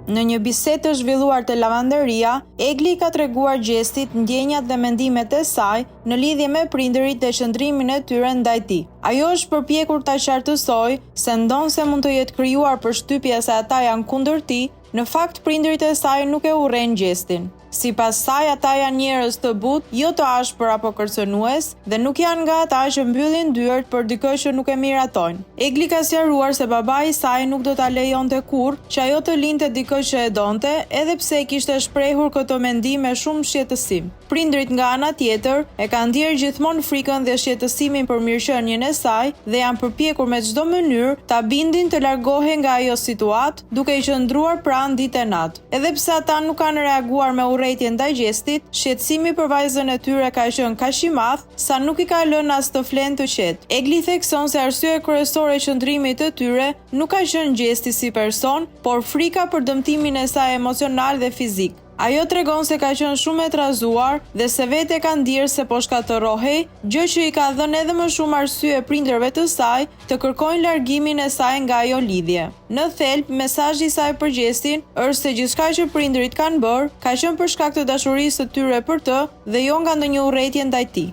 Në një bisedë të zhvilluar te lavanderia, Egli i ka treguar Gjestit ndjenjat dhe mendimet e saj në lidhje me prindërit dhe qëndrimin e tyre ndaj tij. Ajo është përpjekur ta qartësojë se ndonëse mund të jetë krijuar përshtypja se ata janë kundër tij, në fakt prindërit e saj nuk e urrejnë Gjestin. Sipas saj, ata janë njerëz të butë, jo të ashpër apo kërcënues dhe nuk janë nga ata që mbyllin dyert për dikë që nuk e miratojnë. Egli ka sqaruar se babai i saj nuk do ta lejonte kurrë që ajo të linte dikë që e donte, edhe pse e kishte shprehur këtë mendim me shumë shqetësim. Prindërit nga ana tjetër, e kanë ndjerë gjithmonë frikën dhe shqetësimin për mirëqenien e saj dhe janë përpjekur me çdo mënyrë ta bindin të largohej nga ajo situatë, duke i qëndruar pranë ditë e natë. Edhe pse ata nuk kanë reaguar me urrejtje ndaj Gjestit, shqetësimi për vajzën e tyre ka qenë kaq i madh, sa nuk i ka lënë as të flenë të qetë. Egli thekson se arsyeja kryesore e qëndrimit të tyre nuk ka qenë Gjesti si person, por frika për dëmtimin e saj emocional dhe fizik. Ajo tregon se ka qenë shumë e trazuar dhe se vetë e ka ndier se po shkatërrohej, gjë që i ka dhënë edhe më shumë arsye prindërve të saj të kërkojnë largimin e saj nga ajo lidhje. Në thelb, mesazhi i saj për Gjestin është se gjithçka që prindërit kanë bërë, ka qenë për shkak të dashurisë së tyre për të dhe jo nga ndonjë urrejtje ndaj tij.